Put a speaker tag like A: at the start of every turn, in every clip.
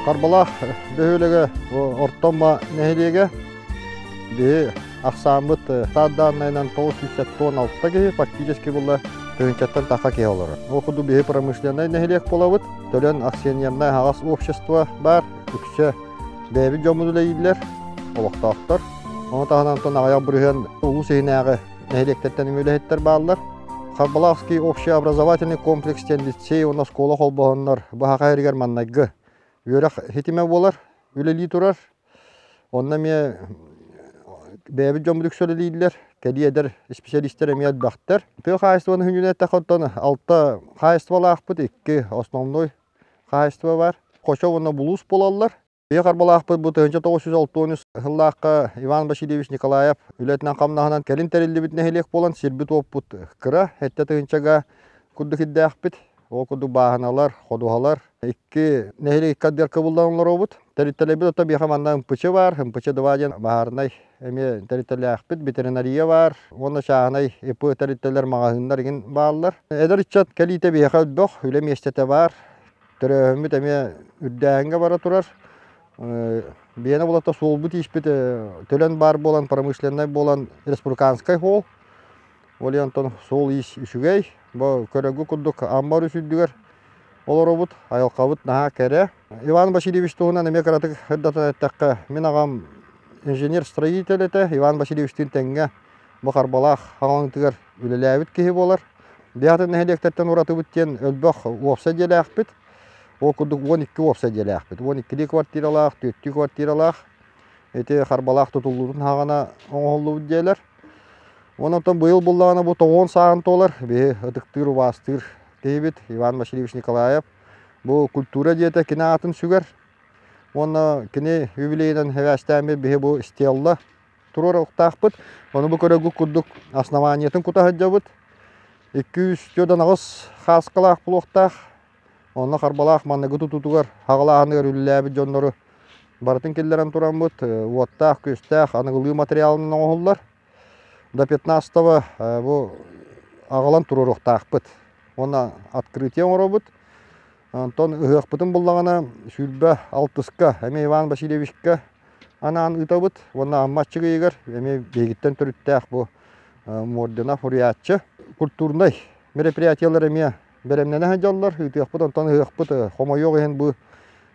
A: Харбалаах бөһүөлэгэ Орто Амма нэһилиэгэ. Биһи ахсааммыт штат дааннайынан 976 киһи, фактически була тыһыынчаттан тахха киһи олорор. Ол курдук биһи промышленнай нэһилиэк буолабыт. Төлөн акционернай аһаҕас общество баар. Үксэ бэйэбит дьоммут үлэлииллэр, олохтоохтор. Ону таһынан онтон аҕыйах бырыһыан улуус иһинээҕи нэһилиэктэртэн үлэһиттэр бааллар. Харбалаахский общеобразовательный комплекс диэн лицей уонна оскуола холбоһоннор баһаха иһигэр маннайгы үөрэх ситимэ буолар, үлэлии турар. Онно эмиэ бэйэбит дьоммут үксэ үлэлииллэр, кэлии эдэр исписэлиистэр эмиэ элбэхтэр. Тыа хаһаайыстыбаны хүнүнэ эттэххэ оттон алта хаһаайыстыбалаахпыт, икки основной хаһаайыстыба бар. Хочо уонна Булуус буолаллар. Биһи Харбалаахпыт бу 1963 сыллаахха Иван Васильевич Николаев үлэтинэн-хамнаһынан кэлин тэриллибит нэһилиэк буолан сирбит-уоппут кыра, сэттэ тыһыынчага курдук ирдээхпит. Ол курдук бааһыналар, ходуһалар икки нэһилиэк икки ардыгар кыбыллан олоробут. Тэрилтэлэрбит ото биһиэхэ манна МПЧ баар, МПЧ-2 диэн баһаарынай эмиэ тэрилтэлээхпит, ветеринария баар уонна чааһынай ИП тэрилтэлэр, маҕаһыыннар игин бааллар. Эдэр ыччат кэлиитэ биһиэхэ элбэх, үлэ миэстэтэ баар. Төрөөһүммүт эмиэ үрдээһиҥҥэ бара турар. Биэнэ булата суолбут ииспит төлөн баар буолан, промышленнай буолан республиканскай суол. Ол иһин онтон суол-иис үчүгэй. Бу көрөргө курдук Амма өрүс үрдүгэр олоробут. Айылҕабыт наһаа кэрэ. Иван Васильевич туһунан эмиэ кыратык сырдатан эттэххэ, мин аҕам инженер-строитель этэ. Иван Васильевичтыын тэҥҥэ бу Харбалаах хаҥалыытыгар үлэлээбит киһи буолар. Биһатын нэһилиэктэртэн уратыбыт диэн өлбөх уопсай дьиэлээхпит. Ол курдук 12 уопсай дьиэлээхпит. 12-лии квартиралаах, 4-түү квартиралаах. Ити Харбалаах тутуллуутун хаҕана оҥоһуллубут дьиэлэр. Онон быйыл буллаҕына бу тоҕуон сааһын туолар. Биһи ытыктыыр, убаастыыр киһибит Иван Васильевич Николаев. Бу культура дьиэтэ кини аатын сүгэр. Уонна кини юбилейынан хэвээстээммит биһи бу стелла туруоруохтаахпыт. Ону бу көрөргүт курдук основаниетын кута сылдьабыт. 248 хааскалаах булуохтаах. Онно Харбалаах манныгы тутуутугар хаҕалааһыныгар үлэлээбит дьоннору барытын киллэрэн тураммыт уоттаах, күөстээх аныгылыы материалынан оҥоһуллар. До 15-го бу аҕалан туруоруохтаахпыт. Уонна открытие оҥоробут. Онтон ыһыахпытын буллаҕына 26-ка эмиэ Иван Васильевичка анаан ыытабыт уонна Амма аччыгыйыгар эмиэ биһигиттэн төрүттээх бу Мордина суруйааччы. Культурнай мероприятиелар эмиэ бэлэмнэнэ сылдьаллар. Ыытыахпыт, онтон ыһыахпыт хомойуох иһин бу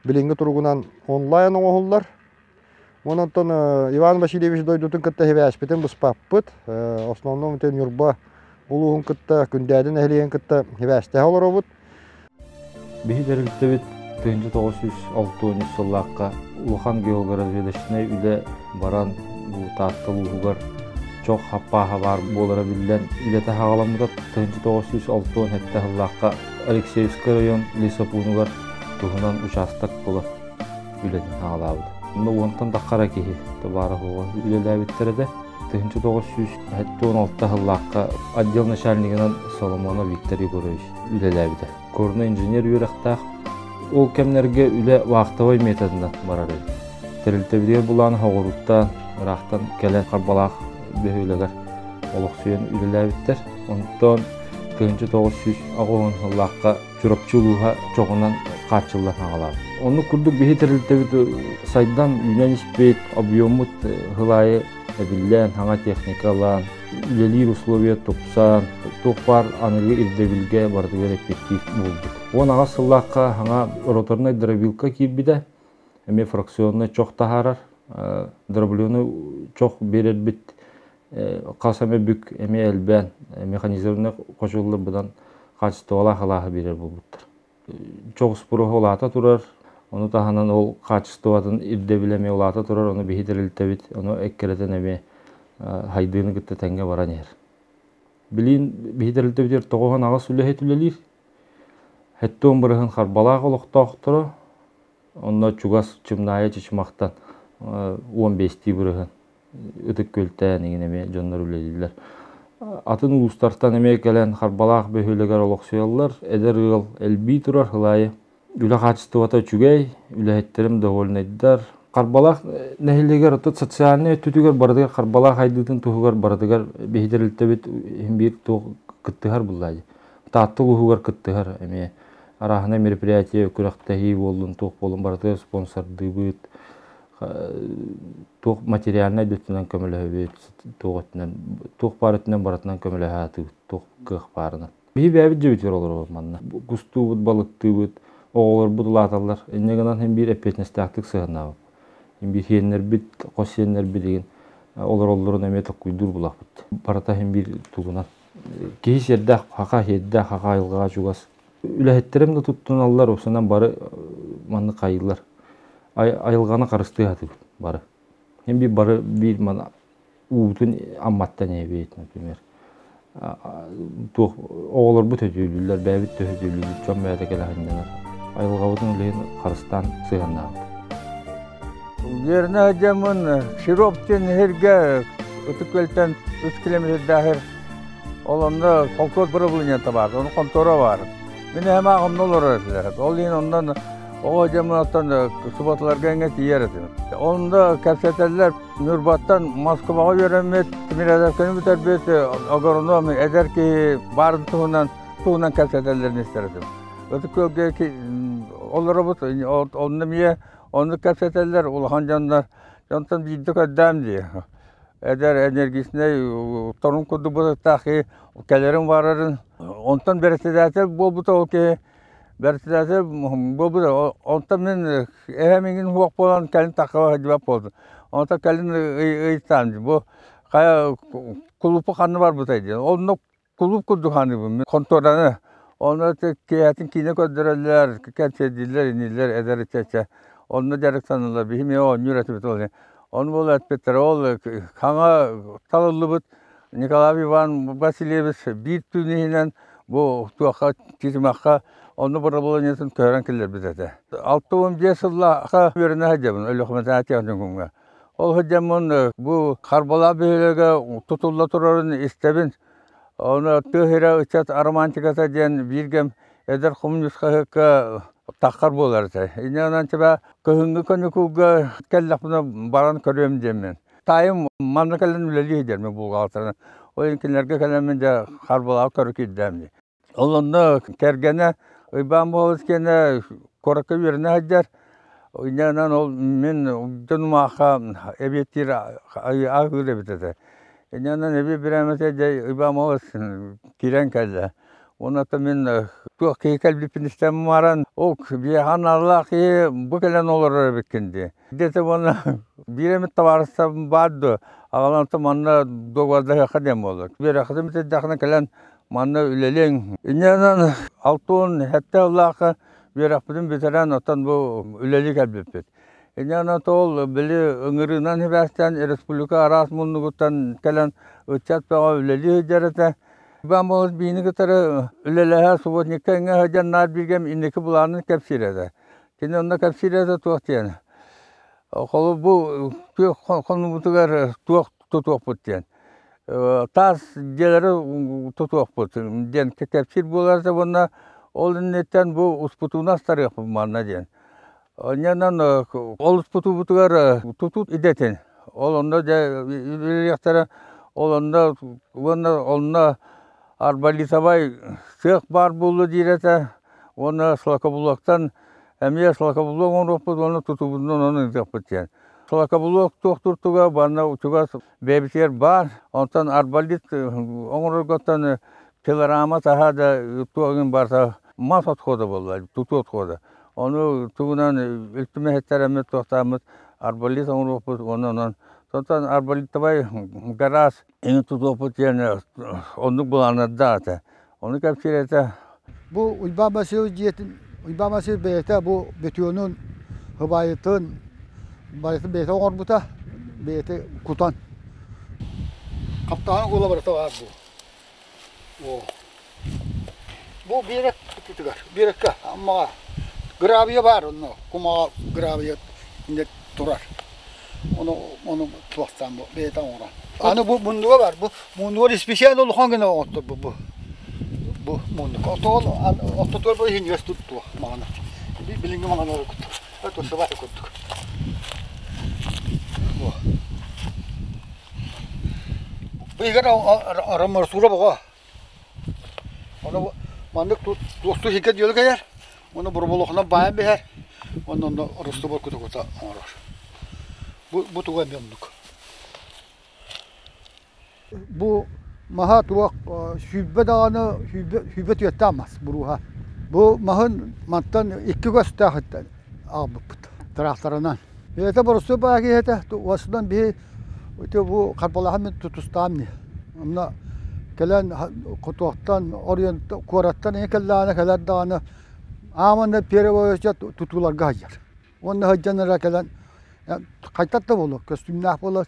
A: билиҥҥи туругунан онлайн оҥоһуллар. Онон Иван Васильевич дойдутун кытта сибээспитин быспаппыт. Основном ити Ньурба улууһун кытта, Күндээдэ нэһилиэгин кытта сибээстэһэ олоробут.
B: Биһи тэрилтэбит 1963 сыллаахха улахан геологоразведочнай үлэ баран бу Таатта улууһугар чох хаппааһа баар буолара биллэн үлэтэ саҕаламмыта 1967 сыллаахха Алексеевскай район лесопуунугар туһунан учаастак була үлэтин саҕалаабыт. Онно уонтан таххара киһи табаара суоҕа үлэлээбиттэр этэ. 1976 сыллаахха отдел начальнигынан Соломонов Виктор Егорович үлэлээбитэ. Горнай инженер үөрэхтээх. Ол кэмнэргэ үлэ вахтовай методынан барар эбит. Тэрилтэбитигэр булаан хоҕуруттан, ыраахтан кэлэн Харбалаах бөһүөлэгэр олохсуйан үлэлээбиттэр. Онтон 1980 сыллаахха Чурапчы улууһа чоҕунан хааччыллан хаалаабыт. Оннук курдук биһи тэрилтэбит сайдан үүнэн испит, объеммут сыл аайы эбиллэн, саҥа техника ылан, үлэлиир условия тупсан, туох баар аныгы ирдэбилгэ барытыгар эппиэттиир буолбут. 18 сыллаахха саҥа роторнай дробилка киирбитэ, эмиэ фракционнай чох таһаарар, дробленый чох биэрэрбит хас эмэ бүк эмиэ элбээн механизированнай хочуллар быдан хаачыстыбалаах алааһы биэрэр буолбуттар. Чоҕус буруоһа улаата турар, ону таһынан ол хаачыстыбатын ирдэбилэ эмиэ улаата турар, ону биһи тэрилтэбит, ону эккирэтэн эмиэ хайдыыны кытта тэҥҥэ баран иһэр. Билигин биһи тэрилтэбитигэр 98 үлэһит үлэлиир. Хэттуон бырыһын Харбалаах олохтоохторо, онно чугас Чымнаайа Чычымахтан 15-тии бырыһын Ытык Күөлтээн иҥин эмиэ дьоннор үлэлииллэр. Атын улуустартан эмиэ кэлэн Харбалаах бөһүөлэгэр олохсуйаллар. Эдэр ыал элбии турар сыл аайы. Үлэ хаачыстыбата үчүгэй, үлэһиттэрим довольнайдар. Харбалаах нэһилиэгэр оттон социальнай өттүтүгэр барытыгар Харбалаах айдыытын туһугар барытыгар биһи тэрилтэбит иһин биир туох кыттыһар буллаа дии. Таатта улууһугар кыттыһар эмиэ. Арааһынай мероприятие, күрэхтэһии буоллун, туох буоллун барытыгар спонсордыыбыт, туох материальнай да өттүнэн көмөлөһөбүт, туох өттүнэн, туох баар өттүнэн барытынан көмөлөһө сатыыбыт, туох кыах баарынан. Биһи бэйэбит дьиэбитигэр олоробут манна. Кустуубут, балыктыыбыт, оҕолорбут улааталлар. Инньэ гынан син биир эппиэтинэстээхтик сыһыаннаабыт. Биир сиэннэрбит, хос сиэннэрбит игин олороллорун эмиэ толкуйдуур булахпыт. Барыта син биир тугунан. Киһи сиэрдээх, хаха сиэрдээх, хаха айылҕаҕа чугас. Үлэһиттэрим да туттуналлар, уопсайынан бары маннык хайыылар. Айылҕаны харыстыы сатыыбыт бары. Син биир бары биир мана уутун Амматтан эбит, например. Туох оҕолорбут өтүүлүүллэр, бэйэбит да өтүүлүүбүт, дьон бэйэтэ кэлэ сынньанар. Айылҕабытын үлэһин харыстаан сыһыаннаабыт.
C: Верно дьаммын Сироп диэн иһиргэ Ытык Күөлтэн 3 километрдаахыр ол онно холкуос бырабылыанньата баар, ону хонтуора баар. Мин эһэм аах онно олорор этилэр. Ол иһин оннон оҕо дьоммун оттон субботаларга эҥэ тиийэр этим. Онно кэпсэтэллэр Ньурбаттан Москваҕа үөрэммит, Тимирязевканы бүтэрбит агроном эдэр киһи баарын туһунан туһунан кэпсэтэллэрин истэр этим. Ытык Күөлгэ олоробут, онно эмиэ оннук кэпсэтэллэр улахан дьоннор. Дьонтон биирдэ көрдөөн дии. Эдэр энергичнэй торун курдук бытыктаах киһи кэлэрин барарын. Онтон председатель буолбута ол киһи председатель буолбута. Онтон мин эһэм иҥин суох буолан кэлин тахха сылдьыбат буолтум. Онтон кэлин ыйытаан бу хайа кулууппу ханна барбытай диэн. Онно кулууп курдук ханыыбын мин хонтуораны. Онно киэһэтин киинэ көрдөрөллөр, кэнсиэрдииллэр, иннииллэр эдэр ыччачча. Онно дьарыктаналлар. Биһи эмиэ оонньуур этибит ол. Ону буола эппиттэр ол хаҥа талыллыбыт Николай Иван Васильевич биир түүн иһинэн бу туохха Чычымахха онно бырабылыанньатын көһөрөн киллэрбит этэ. 65 сыллаахха үөрэнэ сылдьабын Өлүөхүмэтээҕи техникумҥа. Ол сылдьаммын бу Харбалаах бөһүөлэгэ тутулла турарын истэбин. Ону тыа сирэ ыччат романтиката диэн бииргэм эдэр хомуньуус хаһыакка таххар буолар этэ. Инньэ гынан тебя кыһыҥҥы каникулга кэллэхпинэ баран көрүөм диэммин. Таайым манна кэлэн үлэлии сылдьар мин бухгалтера. Ол иһин кинилэргэ кэлэммин дьэ Харбалаах көрө киирдэм дии. Ол онно кэргэнэ Уйбаан Буолус киэнэ куоракка үөрэнэ сылдьар. Инньэ ол мин дьонум аахха эбиэттиир аһыыр эбит этэ. Инньэ эбиэт бирээмэтэ дьэ Уйбаан Буолус киирэн кэллэ. Уонна мин туох киһи кэлбиппин истэн баран, ол биэхэ аналлаах киһи бу кэлэн олорор эбиккин дии. Диэтэ уонна биир эмит табаарыстарым баар дуо, аҕалан манна дуогабардаһыахха диэн буолла. Үөрэххитин бүтэрдэххинэ кэлэн манна үлэлиэҥ. Инньэ 67 сыллаахха үөрэхпитин бүтэрэн оттон бу үлэлии кэлбиппит. Инньэ ол били ыҥырыынан сибээстээн республика араас муннугуттан кэлэн ыччат бөҕө үлэлии сылдьар этэ. Иван Павлович биини кытары үлэлэһэ субботникка иҥэ сылдьан наар бииргэм инники былаанын кэпсиир этэ. Кини онно кэпсиир этэ туох диэн. Холобур бу күөх хонуубутугар туох тутуохпут диэн. Таас дьиэлэри тутуохпут диэн кэпсиир буолар этэ уонна ол инниттэн бу успутууну астарыахпыт манна диэн. Онньонон ол успутуубутугар тутуу идэтин ол онно дьэ үлэлиэхтэрэ ол онно уонна онно арбалитовай сыах баар буолуо диир этэ уонна шлакоблоктан эмиэ шлакоблок оҥоруохпут уонна тутуубутунан ону ыытыахпыт диэн. Шлакоблок туох туга манна чугас бэйэбитигэр баар. Онтон арбалит оҥорорготтон пилорама таһа да туох барыта мас отхода буолла, тутуу отхода. Ону тугунан үлтүмэһиттэр туохтааммыт арбалит оҥоруохпут уонна онон онтон арбалитовай гараж эҥин тутуохпут диэн оннук былааннардаах этэ. Ону кэпсиир этэ.
D: Бу Уйбаан Васильевич дьиэтин Уйбаан Васильевич бэйэтэ бу бетонун, хыбаайытын барытын бэйэтэ оҥорбута, бэйэтэ кутан. Хаптаһын уола барыта баар бу. Бу биэрэк кытыытыгар, биэрэккэ Аммаҕа гравия баар онно, кумаҕа гравия инньэ турар. Ону ону туохтаан бу бэйэтэ оҥорон. Аны бу муннуга бар, бу муннугар исписээн улахан гына оҥотторбут бу. Бу муннук. Отоон ортотугар бу иһинньигэс туттуо маҕана. Билиҥҥи маҕана курдук. Тусубай курдук. Бу иһигэр араммаратура боҕо. Ону маннык туохтуу иһиккэ диэли кэлэр. Оны бурбулухунан баайан биһэр, онно онно ростубор кута-кута оҥорор. Бу, бу туга эмиэ оннук. Бу маһа туох 120 даҕаны 120 түөттээх мас бурууһа. Бу маһын мантан икки көстөөх аҕалбыппыт тыраахтарынан. Бэйэтэ боростуой баа киһи этэ, уосунан биһи ити бу харбалаһан мин тутустаам дии. Онно кэлэн хотуохтан оройуон куораттан ийэ кэллэҕинэ кэлэр даҕаны ааманна первый тутууларга сылдьар. Уонна сылдьан эрэ кэлэн хайтар да буолуо, көстүүмнээх буолар,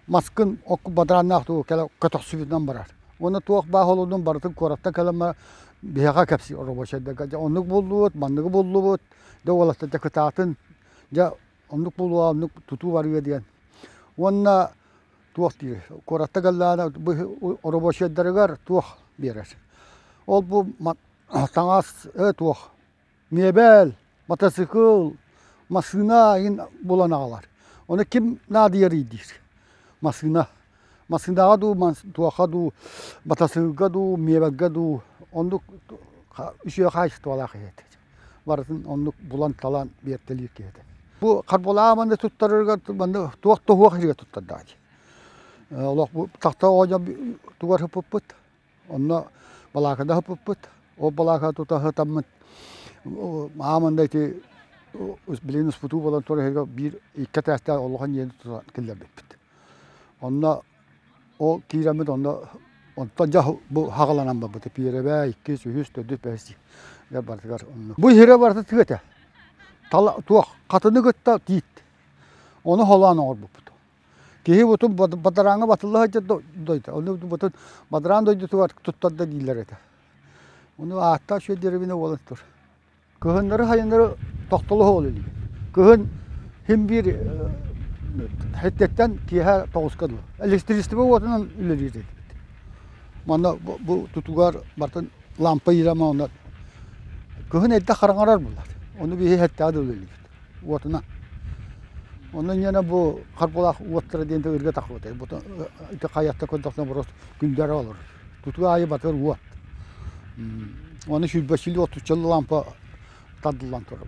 D: маскын окку бадарааннаах тугу кэлэ көтөхсүбүтүнэн барар. Уонна туох баа холунун барытын куораттан кэлэн биһиэхэ кэпсиир рабочайдарга дьэ оннук буллубут, манныгы буллубут, дьэ уолаттар дьэ кытаатын, дьэ оннук буолуо, оннук тутуу барыа диэн. Уонна туох диир, куоракка кэллэҕинэ рабочайдарыгар туох биэрэр. Ол бу таҥас туох миэбэл, матасыкыл, массыына иһин булан аҕалар. Ону ким наадыйарый диир. Массыына. Массыынаҕа дуу, туохха дуу, матасыылга дуу, миэбэлгэ дуу оннук үчүгэй хаачыстыбалаах киһи этэ. Барытын оннук булан-талан биэртэлиир киһи этэ. Бу харбалааҕы манна туттарарыгар манна туох да уһуох иһигэр туттардаҕа дии. Олох бу тахта оҕонньор тугар ыппыппыт. Онно балаакада ыппыппыт. Ол балаака тута сытаммыт мааманда ити билигин успутуу буолан турар иһигэр биир икки этээстээх улахан дьиэни тута киллэрбиппит. Онно ол киирэммит онно онтон дьэ бу хаҕаланан барбыта пиэрэбэ иккис, үһүс, төрдүс, бэһис дьэ барытыгар оннук. Бу иһирэ барыта тыа этэ. Тала туох хатыны кытта тиит. Ону холоон оҥорбуппут. Киһи бутун бадарааҥҥа батылла сылдьар дойду. Ону бутун бадараан дойдутугар туттарда дииллэр этэ. Ону ааттаах үчүгэй дэриэбинэ буолан тур. Кыһыннары сайыннары тохтоло суох үлэлиир. Кыһын син биир сэттиэттэн киэһэ тоҕуска дылы. Электричество уотунан үлэлиир этибит. Манна бу тутугар барытын лампа иирэмэ онно кыһын эрдэ хараҥарар буолар. Ону биһи сэттэҕэ дылы үлэлиибит уотунан. Онно инньэнэ бу харбалаах уоттара диэн тыырга тахсыбыта. Бу ити хайатта көрдөхтөн просто күндэрэ олорор. Тутуу аайы батыр уот. Оны сүүрбэччилии отуччалыы лампа тардыллан турар.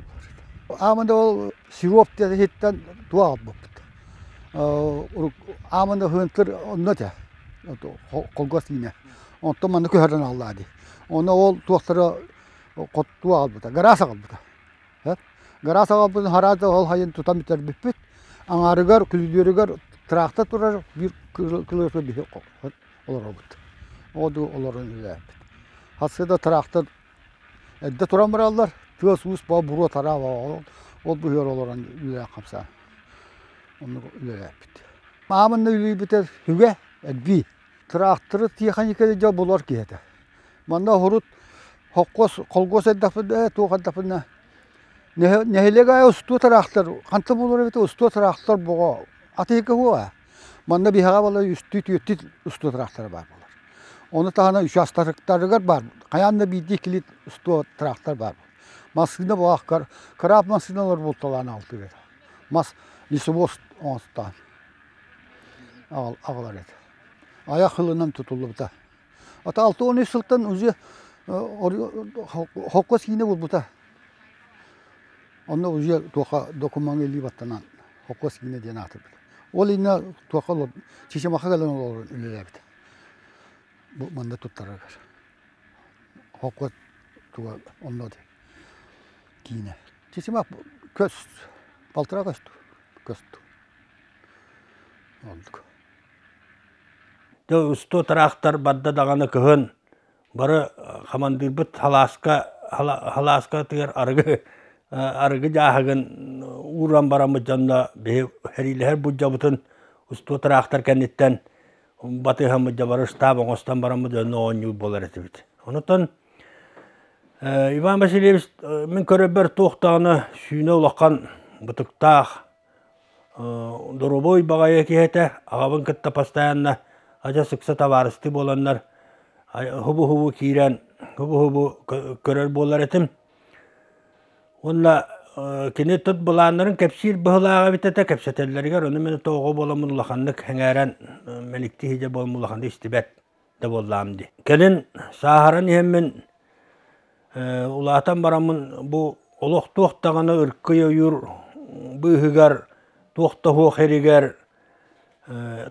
D: Ааманда ол сироп иһиттэн туох аҕалбыппыт. Ааманда хыынтыр онно этэ. Холгос иинэ. Онтон манна көһөрөн аҕаллаа дии. Онно ол туохтара хоттуу аҕалбыта, гараас аҕалбыта. Гараас аҕалбытын хараата ол хайын тутан бүтэрбиппит. Аҥаарыгар, күлүдүөрүгэр трактор турар биир кылыата биһи олоробут. Ол олорон үлэлээппит. Хасыда трактор эрдэ туран бараллар, тыас-уус буруо тараа ол быһыар олорон үлэлээн хамсаан оннук үлэлээппит. Маамынна үлүйбүтэ сүгэ, эрбии. Тракторы тиэхиньикэни дьэ булар киһи этэ. Манна урут холкуос холкуос эрдэхпинэ, туох эрдэхпинэ нэһилиэк аайы устуу тыраахтар хантан булар эбитэ устуу тыраахтар боҕо атыыга уоҕа. Манна биһиэхэ буолла үстүү түөртүү устуу тыраахтара баар буолар. Ону таһынан учаастактарыгар баар хайаан да биирдии килит устуу тыраахтар баар. Массыына буолаахкар кыраап массыыналар булталаан аҕалтыыр этэ. Мас лесовоз оҥостон аҕалар этэ. Айах ылынан тутуллубута. Ата 63 сылтан уже холкуос киинэ буолбута. Онно уже туоха докумуоҥҥа илии баттанан холкуос киинэ диэн аатырбыт. Ол иннинэ туоха Чичимаха кэлэн олорон үлэлээбит. Бу манна туттарарыгар. Холкуос туга онно киинэ. Чичимах көс, полтора көстү, көстү. Олдук.
E: Дьэ устуу тыраахтар барда даҕаны кыһын бары хамандыырбыт халааска халааскатыгар арыгы арыгы дьааһыгын ууран бараммыт дьонно биһи сэриилэһэр буддьабытын устуу тыраахтар кэнниттэн батыһаммыт дьэ бары штаб оҥостон бараммыт дьонно оонньуур буолар этибит. Онутан Иван Васильевич мин көрөрбөр туох даҕаны сүүнэ улахан бытыктаах Доруобуй баҕайы киһи этэ, аҕабын кытта постоянно адьас ыкса табаарыстыы буоланнар хубу-хубу киирэн хубу-хубу көрөр буолар этим. Уонна кини тут былааннарын кэпсиир быһылааҕа эбит этэ, кэпсэтэллэригэр ону мин тоҕо буоламмын улаханнык сэҥээрэн мэликтии сидьэ буоламмын улаханнык истибэт да буоллаҕым дии. Кэлин сааһыран иһэммин улаатан бараммын бу Олох туох даҕаны ыркый ойуур быыһыгар, туох да суох сиригэр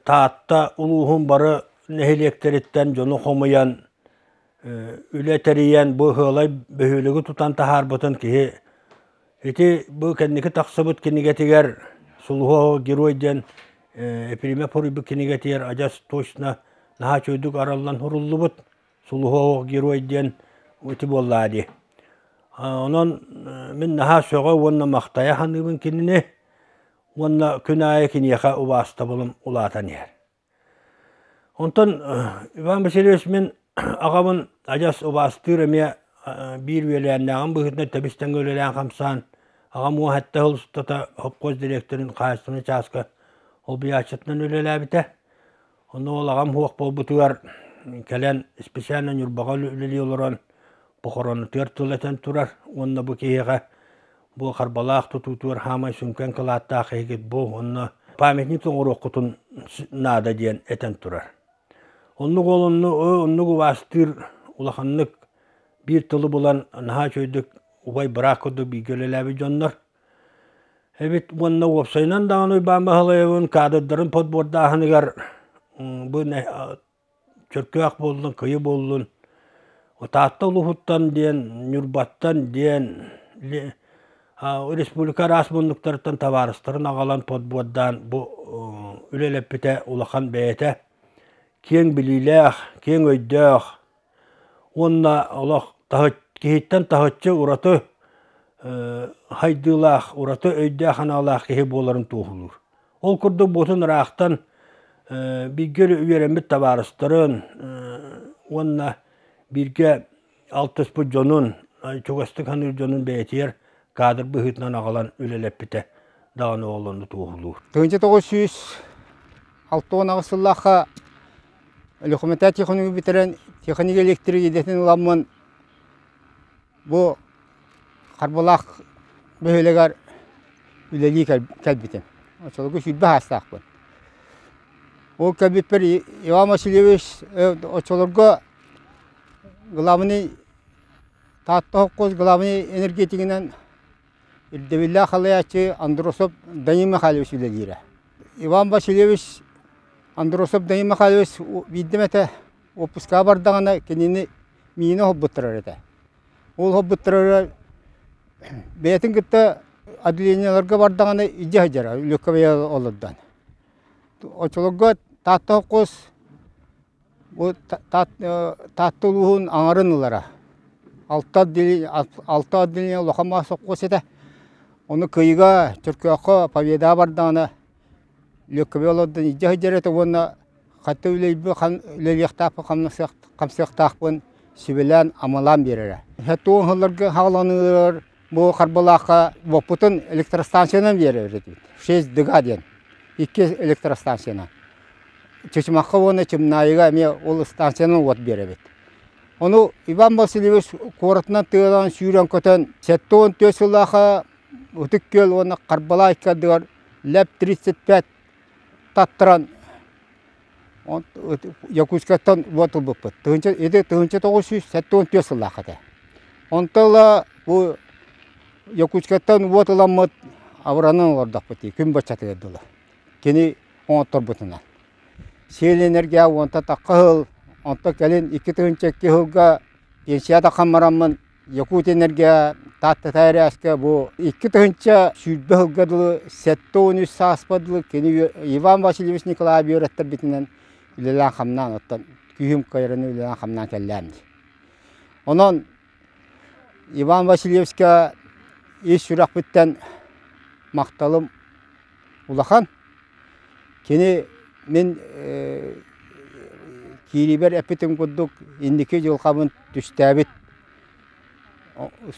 E: Таатта улууһун бары нэһилиэктэриттэн дьону хомуйан, үлэ тэрийэн бу Ыһыалай бөһүөлэги тутан таһаарбытын киһи ити бу кэнники тахсыбыт кинигэтигэр «Сулуһу герой» диэн Епифимов суруйбут кинигэтигэр адьас точно наһаа үчүгэйдик арыллан суруллубут «Сулуһу герой» диэн ити буоллаа дии. Онон мин наһаа сөҕө уонна махтайа саныыбын кинини уонна күн аайы киниэхэ убаастабылым улаатан иһэр. Онтон Иван Васильевич мин аҕабын адьас убаастыыр эмиэ биир үөлээннээҕим быһыытынан тэбис-тэҥҥэ үлэлээн-хамсаан, аҕам уон сэттэ сыл устата сопхуос дириэктэрин хаһаайыстыбаннай чааска олбуйааччытынан үлэлээбитэ. Онно ол аҕам суох буолбутугар кэлэн специально Ньурбаҕа үлэлии олорон похоронатыгар тыл этэн турар уонна бу киһиэхэ бу Харбалаах тутуутугар хаамай сүҥкэн кылааттаах киһигит бу уонна памятник оҥоруоххутун наада диэн этэн турар. Оннук ол оннук убаастыыр улаханнык биир тылы булан наһаа үчүгэйдик убай быраак курдук бииргэ үлэлээбит дьоннор. Эбит уонна уопсайынан даҕаны Уйбаан Баһылайабын кадрдарын подбордааһыныгар бу Чөркөөх буоллун, Кыйы буоллун, Таатта улууһуттан диэн, Ньурбаттан диэн республика араас муннуктарыттан табаарыстарын аҕалан подбордаан бу үлэлэппитэ улахан бэйэтэ киэҥ билиилээх, киэҥ өйдөөх уонна олох киһиттэн таһыччы ураты хайдыылаах, ураты өйдөөх-санаалаах киһи буоларын туоһулуур. Ол курдук буотун ыраахтан бииргэ үөрэммит табаарыстарын уонна бииргэ алтыспыт дьонун, чугастык саныыр дьонун бэйэтигэр кадр быһыытынан аҕалан үлэлэппитэ даҕаны ол ону туоһулуур.
F: 1968 сыллаахха Өлүөхүмэтэ техникуму бүтэрэн техник электрик идэтин ыламмын бу Харбалаах бөһүөлэгэр үлэлии кэлбитим. Оччолорго сүүрбэ саастаахпын. Ол кэлбиппэр Иван Васильевич оччолорго главный Таатта холкуос главный энергетигинэн ирдэбиллээх халайааччы Андросов Данил Михайлович үлэлиирэ. Иван Васильевич Андросов Данил Михайлович биирдэ эмэтэ уоппускаҕа бардаҕына кинини миинэ оһолбуттарар этэ. Ол оһолбуттарара бэйэтин кытта отделениеларга бардаҕына илдьэ сылдьара легковая олордон. Оччолорго Таатта холкуос бу Таатта улууһун аҥарын ылара. Алта отделение улахан мас сопхуос этэ. Ону Кыйыга, Чөркөөххө Победаҕа бардаҕына легковая олордон илдьэ сылдьар этэ уонна хата үлэлиэхтаахпын хамсыахтаахпын сүбэлээн-амалаан биэрэрэ. Туон сылларга хааланыыр бу Харбалаахха уоппутун электростанциянан биэрэр этибит. Шесть дыга диэн икки электростанциянан. Чычымахха уонна Чымнаайыга эмиэ ол станциянан уот биэрэбит. Ону Иван Васильевич куоратынан тыалаан сүүрэн-көтөн 74 сыллаахха Ытык Күөл уонна Харбалаах икки ардыгар ЛЭП 35 таттаран Якутскайтан уот ылбыппыт. Ити 1974 сыллаах этэ. Онтон ыла бу Якутскайтан уот ыламмыт абыранан олордохпут дии, күн баччатыгар дылы. Кини оҥотторбутунан. Сиэл энергия уонта тахха сыл, онтон кэлин 2002 сылга пенсия таххан бараммын Якутэнерго Таатта таарааска бу 2020 сылга дылы 73 сааспар дылы кини Иван Васильевич Николаев үөрэттэрбитинэн үлэлээн-хамнаан оттон күүһүм кыайарын үлэлээн-хамнаан кэллээн дии. Онон Иван Васильевичка ис сүрэхпиттэн махталым улахан. Кини мин киириибэр эппитим курдук инники дьылҕабын түстээбит,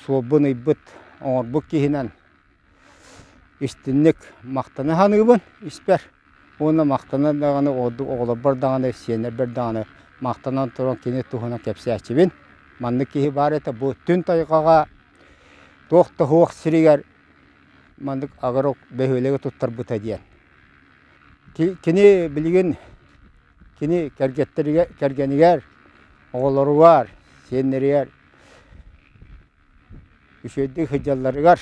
F: суолбун ыйбыт, оҥорбут киһинэн истинник махтана саныыбын испэр. Уонна махтана даҕаны ордук оҕолорбор даҕаны, сиэннэрбэр даҕаны махтанан туран кини туһунан кэпсээччибин. Маннык киһи баар этэ бу түн тайҕаҕа туох да суох сиригэр маннык агро бөһүөлэги туттарбыта диэн. Кини билигин кини кэргэттэригэр кэргэнигэр, оҕолоругар, сиэннэригэр үчүгэйдик сылдьалларыгар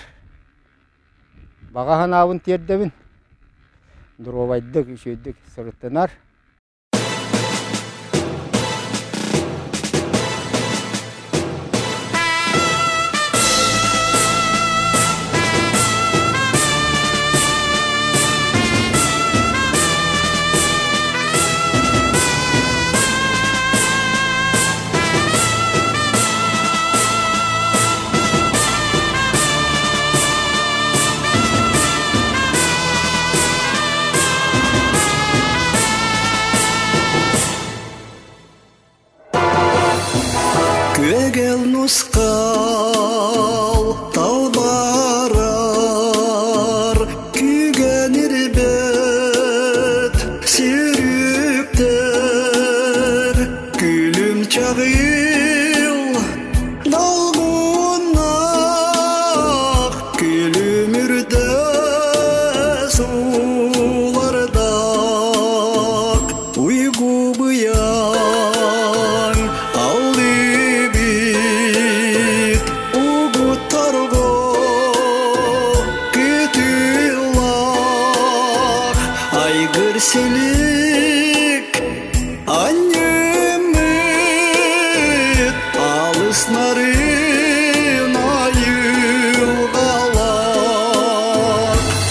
F: баҕа санаабын тиэрдэбин. Доруобайдык, үчүгэйдик сырыттынар.
G: Күөгэл нускал талбарар күүгэн ирбэт сирүктэр күлүм чаҕыл долгуннах күлүмүрдэ суулардах уйгу быйаҥ аллыбыт угутторго күтүллах айгыр силик анньыммыт алыс нарын айылҕалар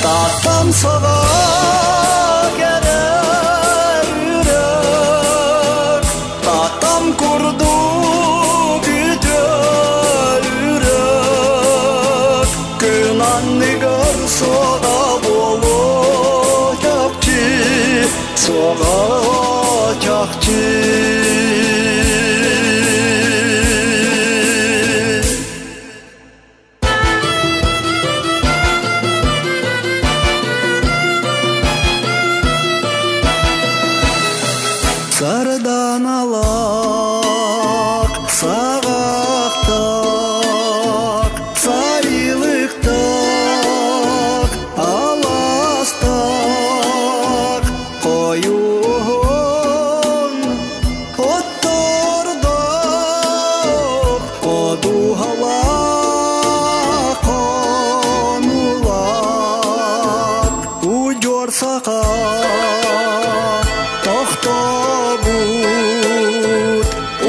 G: татам саҕа кэлэр үрэх татам курдук үтүө үрэх күн анныгар суоҕа буолуо чахчы суоҕа чахчы. Сарданалаах саҕахтаах сайылыктаах аластаах хойуун оттордоох ходуһалаах хонуулаах удьуор саха тохтобут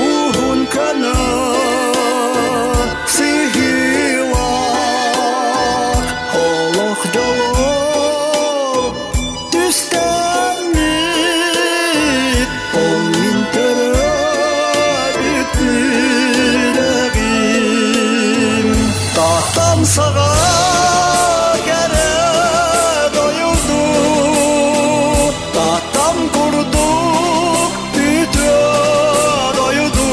G: уһун көнө сыһыылаах олох дьоло түстэммит ол мин төрөөбүт үрэҕим татам саҕа кэрэ дойду татам курдук үтүө дойду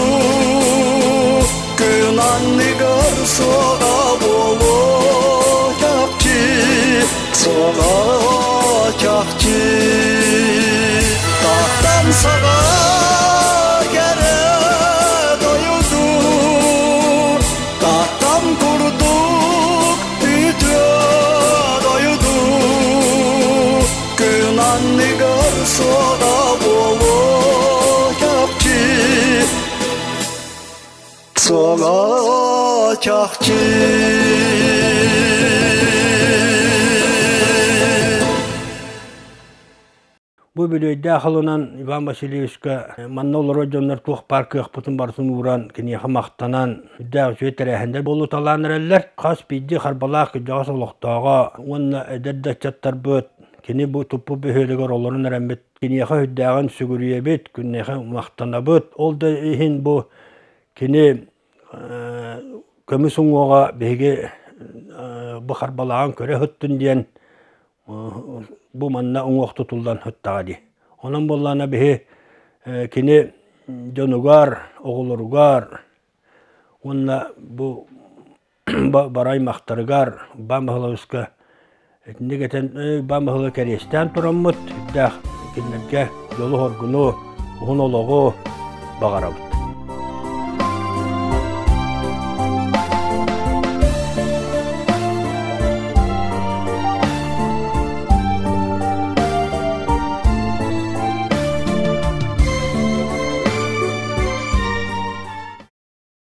G: күн анныгар суоҕа буолуо чахчы суоҕа чахчы татам саҕа кэрэ дойду татам курдук үтүө дойду күн анныгар суоҕа буолуо чахчы суоҕа чахчы.
E: Бу бүлүөйдээх алынан Иван Васильевичка манна олорор дьоннор туох баар кыахпытын барытын ууран, киниэхэ махтанан, үрдээх үчүгэй тэрээһиннэр буолуталаан эрэллэр. Хас биирдии Харбалаах кырдьаҕас олохтооҕо уонна эдэр да ыччаттарбыт кини бу туппут бөһүөлэгэр олорон эрэммит киниэхэ үрдээҕин сүгүрүйэбит, күннээхэ махтанабыт. Ол да иһин бу кини көмүс уҥуоҕа биһиги бу Харбалааҕын көрө сыттын диэн бу манна уҥуох тутуллан сыттаҕа дии. Онон буоллаҕына биһи кини дьонугар, оҕолоругар уонна бу бары аймахтарыгар Иван Баһылайабыска итинник этэн Иван Баһылайы кэриэстээн тураммыт үрдээх кинилэргэ дьолу-соргуну, уһун олоҕу баҕарабыт.